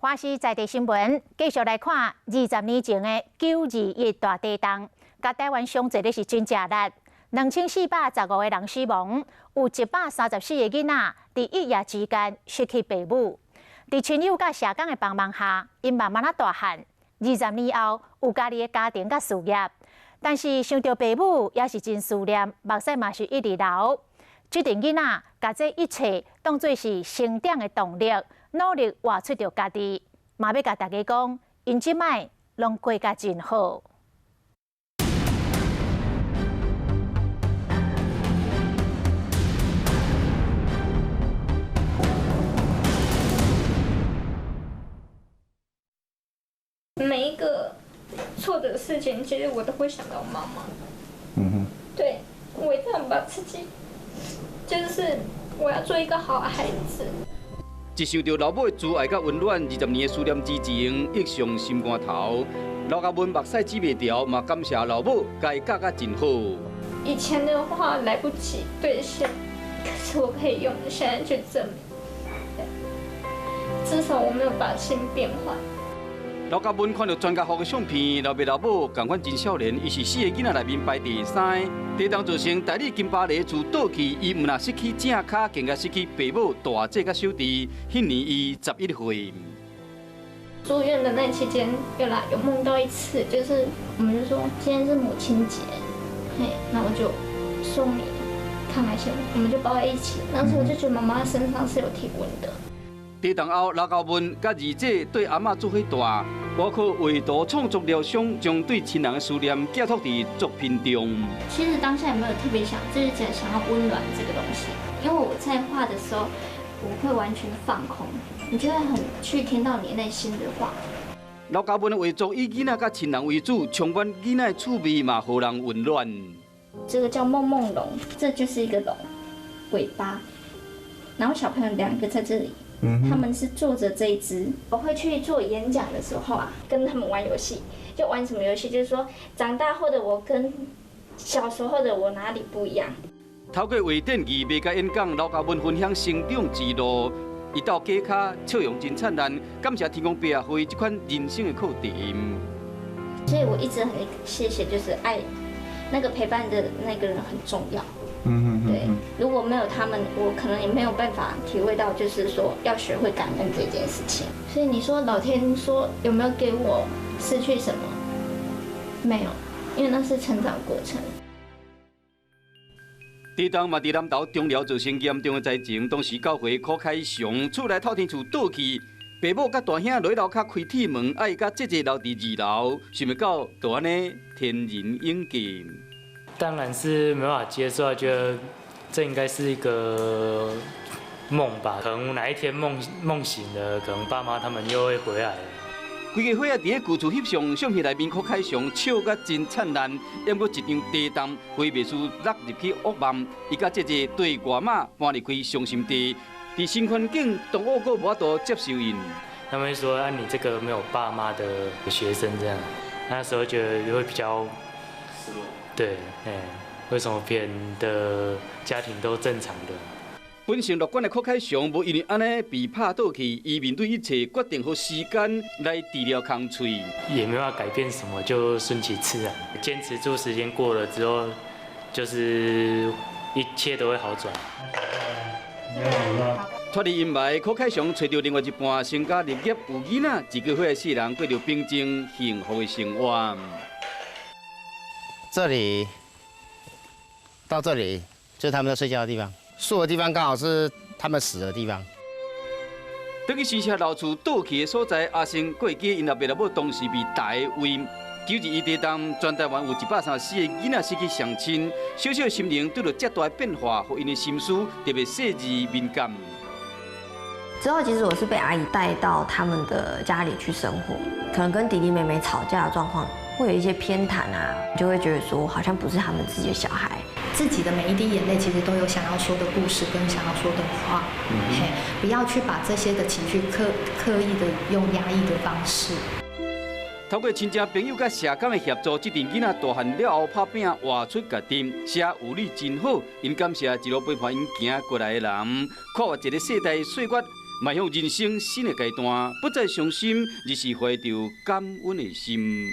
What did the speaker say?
華視在地新聞繼續來看20年前的9·21大地震，佮台灣相濟的是真正力，2415個人死亡，有134個囡仔佇一夜之間失去爸母。佇親友佮社工的幫忙下，𪜶慢慢仔大漢。20年後有家己的家庭佮事業，但是想著爸母也是真思念，目屎嘛是一直流。這陣囡仔共這一切當做是成長的動力，努力活出著家己，嘛欲共大家講，𪜶這擺攏過甲真好。每一個錯的事情，其實我都會想到媽媽。嗯哼。對，我一定要把自己，就是我要做一個好孩子。一想著老母的慈愛佮溫暖，20年的思念之情溢上心肝頭。劉家文目屎止袂牢，嘛感謝老母，共伊教甲真好。以前的話來不及兌現，可是我可以用現在去證明。至少我沒有把心變壞。劉家文看著全家福的相片，老爸老母仝款真少年，伊是四個囡仔內面排第三个。地震造成代理金巴黎厝倒去，伊毋若失去正跤，更加失去爸母大姐佮小弟。彼年伊11歲。住院的那期間，有啦，有夢到一次，就是我們就說今天是母親節，嘿，那我就送你康乃馨，我們就抱在一起。那時候我就覺得媽媽身上是有體溫的。地震後，劉家文佮二姐對阿嬤做伙大，包括畫圖創作療傷，將對親人的思念寄託佇作品中。其實當下也沒有特別想，就是只想要溫暖這個東西。因為我在畫的時候，我會完全放空，你就會很去聽到你內心的話。劉家文的畫作以囡仔佮親人為主，充滿囡仔的趣味嘛，予人溫暖。這個叫夢夢龍，這就是一個龍尾巴，然後小朋友兩個在這裡。他們是坐著這一隻。我會去做演講的時候啊，跟他們玩遊戲，就玩什麼遊戲？就是說長大後的我跟小時候的我哪裡不一樣？透過畫展、義賣佮演講，劉家文分享成長之路。伊鬥假跤，笑容真燦爛，感謝天公伯啊，予伊這款人生的課程。所以我一直很謝謝，就是愛那個陪伴的那個人很重要。嗯嗯，對，如果沒有他們，我可能也沒有辦法體會到，就是說要學會感恩這件事情。所以你說老天說有沒有給我失去什麼？沒有，因為那是成長過程。地震嘛，佇南投中寮造成嚴重的災情，當時教會柯開祥厝內透天厝倒去，爸母佮大兄落樓跤開鐵門，愛佮姐姐留佇二樓，想袂到就按呢天人永隔。當然是沒辦法接受，覺得這應該是一個夢吧。可能哪一天夢醒了，可能爸媽他們又會回來。規家伙仔佇咧舊厝翕相，相片內面柯開祥笑甲真燦爛。毋過一場地震，毀袂輸落入去噩夢。伊佮姐姐對外媽搬離開傷心地，佇新環境，同學閣無法度接受𪜶。他們會說：啊，你這個沒有爸媽的學生這樣。那時候覺得會比較失落。對，為什麼別人的家庭都正常的？本性樂觀的柯凱祥，無因為按呢被拍倒去，伊面對一切，決定予時間來治療空喙。也沒辦法改變什麼，就順其自然，堅持住，時間過了之後，就是一切都會好轉。脫離陰霾，柯凱祥揣著另外一半，成家立業，有囡仔，一家伙仔四人過著平靜幸福的生活。這裡到這裡就是他們在睡覺的地方，樹的地方剛好是他們死的地方。等去新社老厝倒去的所在，阿生過記𪜶老爸老母當時被大位。9·21地震，全台灣有134個囡仔失去雙親，小小的心靈對著這大的變化，予𪜶的心思特別細膩敏感。之後，其實我是被阿姨帶到他們的家裡去生活，可能跟弟弟妹妹吵架的狀況，會有一些偏袒啊，就會覺得說好像不是他們自己的小孩。自己的每一滴眼淚，其實都有想要說的故事跟想要說的話，嘿，不要去把這些的情緒刻意的用壓抑的方式。透過親戚朋友佮社工的協助，這陣囡仔大漢了後拍拚活出家己，寫有你真好，𪜶感謝一路陪伴𪜶行過來的人，跨越一個世代歲月，邁向人生新的階段，不再傷心，而是懷著感恩的心。